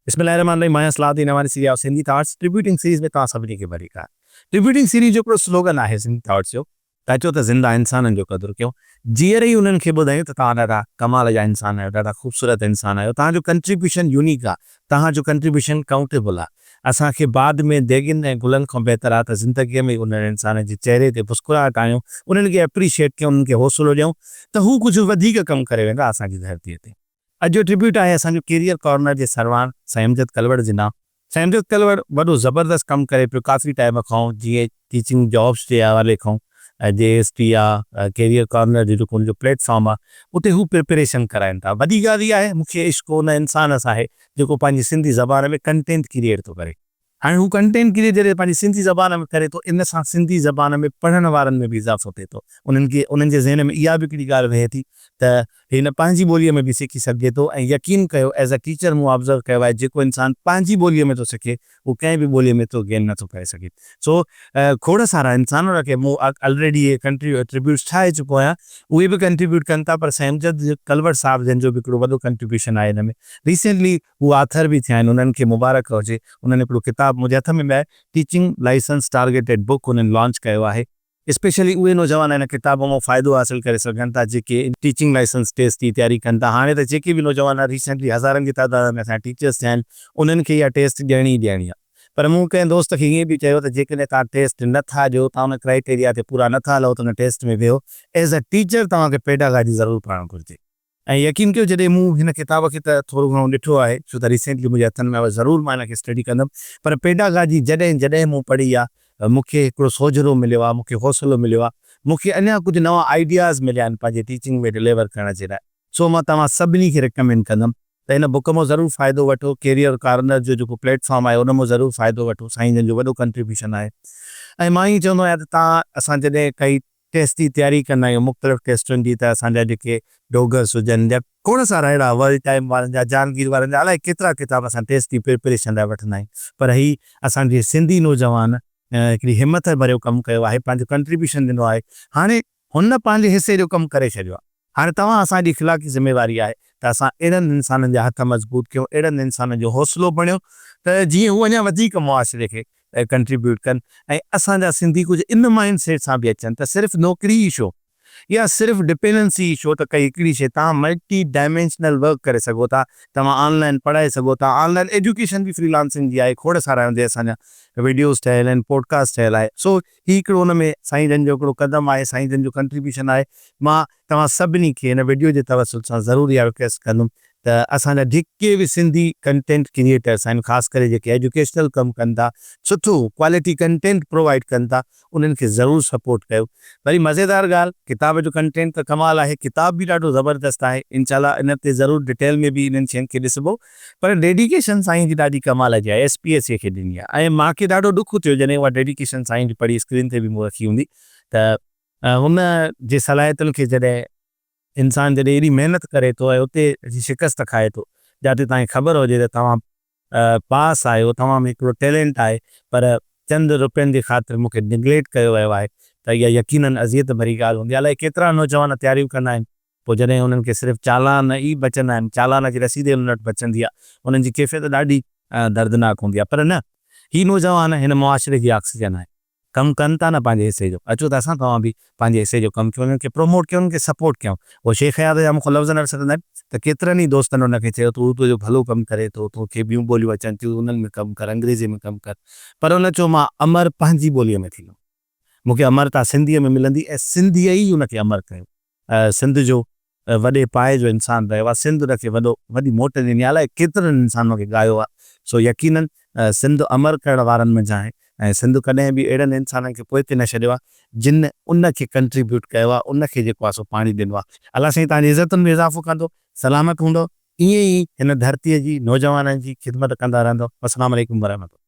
بسم الله الرحمٰن الرحيم مان آهيان صلاح الدين اوهان ڏسي رهيا آهيو سنڌي ٿاٽس ٽربيوٽنگ سيريز ۾ توهان سڀني کي ڀليڪار ٽربيوٽنگ سيريز جو هڪڙو سلوگن آهي سنڌي ٿاٽس جو ته اچو ته زنده انسانن جو قدر ڪيون جيئري ئي انهن کي ٻڌايون ته توهان ڏاڍا ڪمال جا انسان آهيو ڏاڍا خوبصورت انسان آهيو توهان جو ڪنٽريبيوشن يونيڪ آهي توهان جو ڪنٽريبيوشن ڪائونٽيبل آهي اسان کي بعد ۾ ديڳين ۽ گلن کان بهتر آهي ته زندگي ۾ ئي انهن انسانن جي چهري تي مسڪراهٽ آڻيون انهن کي اپريشيٽ ڪيون انهن کي حوصلو ڏيون ته هو ڪجهه وڌيڪ ڪم ڪري ويندا اسان جي ڌرتي تي. اڄ جو ٽربيوٽ آهي اسان جو ڪيريئر ڪارنر جي سرواڻ سائين امجد ڪلوڙ جي نام. سائين امجد ڪلوڙ وڏو زبردست ڪم ڪري پيو ڪافي ٽائيم کان جيئن ٽيچنگ جابس جي حوالي کان جي ايس ٽي آ ڪيريئر ڪارنر جو جيڪو ان جو پليٽ فارم آ اتي هو پريپريشن ڪرائين ٿا. وڏي ڳالهه اها آهي مون کي عشق ان انسان سان آهي جيڪو پنهنجي سنڌي زبان ۾ ڪنٽينٽ ڪريئيٽ ٿو ڪري. هاڻي هو ڪنٽينٽ ڪريئيٽ جڏهن پنهنجي سنڌي زبان ۾ ڪري ٿو ان سان سنڌي زبان ۾ پڙهڻ وارن ۾ به اضافو ٿئي ٿو. انهن کي انهن جي ذهن ۾ اها به هڪڙي ڳالهه ويهي ٿي ته هن پنهنجي ٻوليء ۾ به سکي سگهجي ٿو ۽ يقين ڪيو ايز اي ٽيچر مون آبزرو ڪيو آهي جيڪو انسان پنهنجي ٻوليء ۾ ٿو سکي اهو ڪنهن به ٻوليء ۾ ايترو گين نٿو ڪري سگهي. سو کوڙ سارا انسان ان کي مون الريڊي اهي ڪنٽريبيوٽس ٺاهي چڪو آهيان اهي به ڪنٽريبيوٽ ڪن ٿا پر سائين امجد ڪلوڙ صاحب جن جو به هڪڙو وڏو ڪنٽريبيوشن آهي ان ۾ ريسينٽلي هو آٿر به ٿيا آهن انهن کي مبارڪ هجي انهن هڪڙو ڪتاب منهنجي هٿ ۾ به آهي ٽيچنگ لائسنس ٽارگيٽيڊ بڪ انهن لانچ ڪيو آهي. اسپيشلي اهي نوجوان هن ڪتاب مان فائدو حاصل ڪري سگهن ٿا جيڪي ٽيچنگ لائسنس ٽيسٽ جي تياري ڪن ٿا هاڻي ته جيڪي به نوجوان ريسينٽلي هزارن جي تعداد ۾ اسان جا ٽيچرس ٿيا آهن انهن کي اها ٽيسٽ ڏيڻي ئي ڏيڻي آهي پر مون ڪنهن دوست کي ائين به چيو ته جيڪڏهن توهان ٽيسٽ نه ٿا ڏيو توهان ان ڪرائيٽيريا تي پورا نه ٿا لهو ته ان ٽيسٽ ۾ ويهو ايز اي ٽيچر توهان کي پيڊاگاجي ضرور پڙهڻ گهرجي. ۽ يقين ڪيو جڏهن مون هن ڪتاب کي ته ٿورو گهڻو ڏٺو آهي ڇو ته ريسينٽلي منهنجي هٿن ۾ آيو ضرور مان هن کي اسٽڊي ڪندم پر پيڊاگاجي جڏهن جڏهن مون پڙهي آ مون کي هڪڙو سوجهرو مليو آ مون کي حوصلو مليو آ مون کي اڃا ڪجهه نوان آئيڊياز مليا آهن پنهنجي ٽيچنگ ۾ ڊليور ڪرڻ جي لاء سو مان توهان سڀني کي ريڪمينڊ ڪندم ته هن بڪ مان ضرور فائدو وٺو ڪيريئر ڪارنر جو جيڪو پليٽ فارم آهي ان مان ضرور فائدو وٺو سائين جن جو وڏو ڪنٽريبيوشن آهي ۽ مان ائين چوندو آهيان ته توهان اسان جڏهن ڪائي ٽيسٽ جي تياري ڪندا آهيون مختلف ٽيسٽن جي ته اسان جا جيڪي ڊوگرس هجن يا کوڙ سارا اهڙا ورلڊ ٽائيم وارن جا جهانگير وارن جا الائي ڪيترا ڪتاب اسان ٽيسٽ جي پريپريشن لاء وٺندا آهيون پر هي اسان جي سنڌي نوجوان هڪڙي همٿ ڀريو ڪم ڪيو آهي پنهنجو ڪنٽريبيوشن ڏنو آهي هاڻي هن پنهنجي حصي جو ڪم ڪري ڇڏيو آهي هاڻي توهان اسان جي اخلاقي ذميواري آهي ته اسان اهڙن انسانن جا هٿ مضبوط ڪيون اهڙن انسانن جو حوصلو بڻيون ته جيئن هو اڃا وڌيڪ معاشري کي ڪنٽريبيوٽ ڪن ۽ اسان جا سنڌي ڪجهه ان مائنڊ سيٽ سان به اچن ته صرف نوڪري ئي ڇو يا صرف ڊپينڊنسي ئي ڇو ته ڪئي هڪڙي شي توهان ملٽي ڊائمينشنل ورڪ ڪري سگهو ٿا توهان آن لائن پڙهائي سگهو ٿا آن لائن ايجوڪيشن به فري لانسنگ جي آهي کوڙ سارا هتي اسان جا وڊيوز ٺهيل آهن پوڊڪاسٽ ٺهيل آهي سو هي هڪڙو ان ۾ سائين جن جو هڪڙو قدم آهي سائين جن جو ڪنٽريبيوشن آهي مان توهان سڀني کي هن وڊيو جي توسط سان ضرور اها رڪويسٽ ڪندم ته اسان جا جيڪي به سنڌي ڪنٽينٽ ڪريئيٽرس آهن خاص ڪري جيڪي ايجوڪيشنل ڪم ڪن ٿا سٺو ڪوالٽي ڪنٽينٽ پرووائيڊ ڪن ٿا انهن کي ضرور سپورٽ ڪيو وري مزيدار ڳالهه ڪتاب جو ڪنٽينٽ ته ڪمال آهي ڪتاب به ڏاڍو زبردست آهي انشاء الله ان تي ضرور ڊيٽيل ۾ به انهن شين کي ڏسبو پر ڊيڊيڪيشن سائين جي ڏاڍي ڪمال جي آهي ايس پي ايس سي کي ڏني آهي ۽ مان کي ڏاڍو ڏک ٿيو جڏهن اها ڊيڊيڪيشن سائين جي پڙهي اسڪرين تي به مون رکي هوندي ته هن جي صلاحيتن کي جڏهن انسان جڏهن ايڏي محنت ڪري ٿو ۽ اتي اچي شڪست کائي ٿو جاتي توهان کي خبر هجي ته توهان پاس آهيو توهان ۾ هڪڙو ٽيلنٽ آهي پر چند روپين جي خاطر مون کي نگليڪٽ ڪيو ويو آهي ته اها يقينن اذيت ڀري ڳالهه هوندي آهي. الائي ڪيترا نوجوان تياريون ڪندا آهن پوء جڏهن انهن کي صرف چالان ئي بچندا آهن چالان جي رسيد ئي انهن وٽ بچندي آهي انهن جي ڪيفيت ڏاڍي دردناڪ هوندي آهي پر نه هي نوجوان هن معاشري جي آڪسيجن آهن. ڪم ڪن ٿا نه پنهنجي حصي جو اچو ته اسان توهان به پنهنجي حصي جو ڪم ڪيون انهن کي پروموٽ ڪيون انهن کي سپورٽ ڪيون اهو شيخ اياز جا مون کان لفظ نه وسرندا آهن ته ڪيترن ئي دوستن ان کي چيو ته هو تنهنجو ڀلو ڪم ڪري ٿو توکي ٻيون ٻوليون اچن ٿيون انهن ۾ ڪم ڪر انگريزي ۾ ڪم ڪر پر ان چيو مان امر پنهنجي ٻوليء ۾ ٿيندم مون کي امرتا سنڌيء ۾ ملندي ۽ سنڌيء ئي ان کي امر ڪيو سنڌ جو وڏي پائي جو انسان رهيو آهي، سنڌ ان کي وڏو وڏي موٽ ڏني آهي، الائي ڪيترن انسانن ان کي ڳايو آهي، سو يقينن سنڌ امر ڪرڻ وارن منجهان آهي ۽ سنڌ ڪڏهن به اهڙن انسانن کي پوئتي نه ڇڏيو آهي، جن ان کي ڪنٽريبيوٽ ڪيو آهي، ان کي جيڪو آهي سو پاڻي ڏنو آهي. الله سائين توهان جي عزتن ۾ اضافو ڪندو، سلامت هوندؤ، ائين ئي هن ڌرتيء جي نوجوانن جي خدمت ڪندا رهندؤ. والسلام عليڪم ورحمة الله.